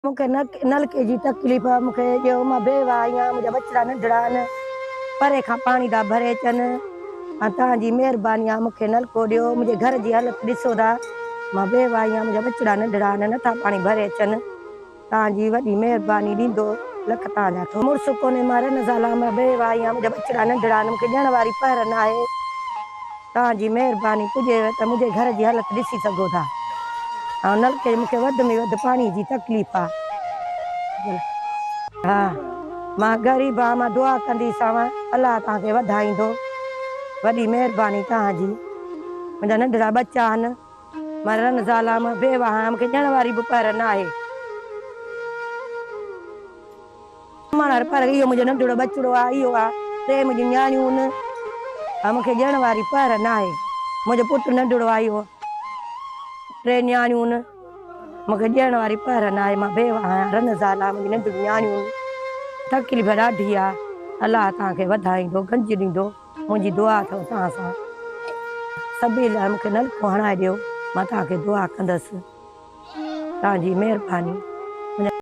مون کي نلڪي جي تڪليف آ، مون کي ڏيو، مان بيوه آهيان، منهنجا ٻچڙا ننڍڙا آهن، پري کان پاڻي ٿا ڀري اچن ۽ توهان جي مهرباني آ مون کي نلڪو ڏيو، منهنجي گهر جي حالت ڏسو ٿا، مان بيوه آهيان، منهنجا ٻچڙا ننڍڙا آهن، نٿا پاڻي ڀري اچن، توهان جي وڏي مهرباني ڏيندو لک توهان جا ٿورا. مڙس ڪونهي، مان رن زال آهيان، مان بيوه آهيان، منهنجا ٻچڙا ننڍڙا آهن، مون کي ڏيڻ واري پهر ناهي. توهان جي مهرباني پڄيو ته منهنجي گهر جي حالت ڏسي سگهو ٿا. ۽ نلڪي مون کي وڌ ۾ وڌ پاڻي جي تڪليف آ. ها مان غريب آهيان مان دعا ڪنديسانو الله توهان کي وڌائيندو وڏي مهرباني توهان جي منهنجا ننڍڙا ٻچا آهن مان رن زال آهيان مان بيوه آهيان مون کي ڏيڻ واري به پهر ناهي. ماڻهار پر اهو منهنجو ننڍڙو ٻچڙو آ، اهو آ، ٽي منهنجون نياڻيون هن، ها مون کي ڏيڻ واري پهر ناهي، منهنجو پٽ ننڍڙو آ اهو، ٽي نياڻيون هن، مون کي ڏيڻ واري پهر ناهي، مان بيوه آهيان، رن زال آ، منهنجون ننڍڙيون نياڻيون هن، تڪليف ڏاڍي آ، الله توهان کي وڌائيندو، گنج ڏيندو، منهنجي دعا اٿو توهان سان، سڀني لاء مون کي نلڪو هڻائي ڏيو، مان توهان کي دعا ڪندس، توهان جي مهرباني.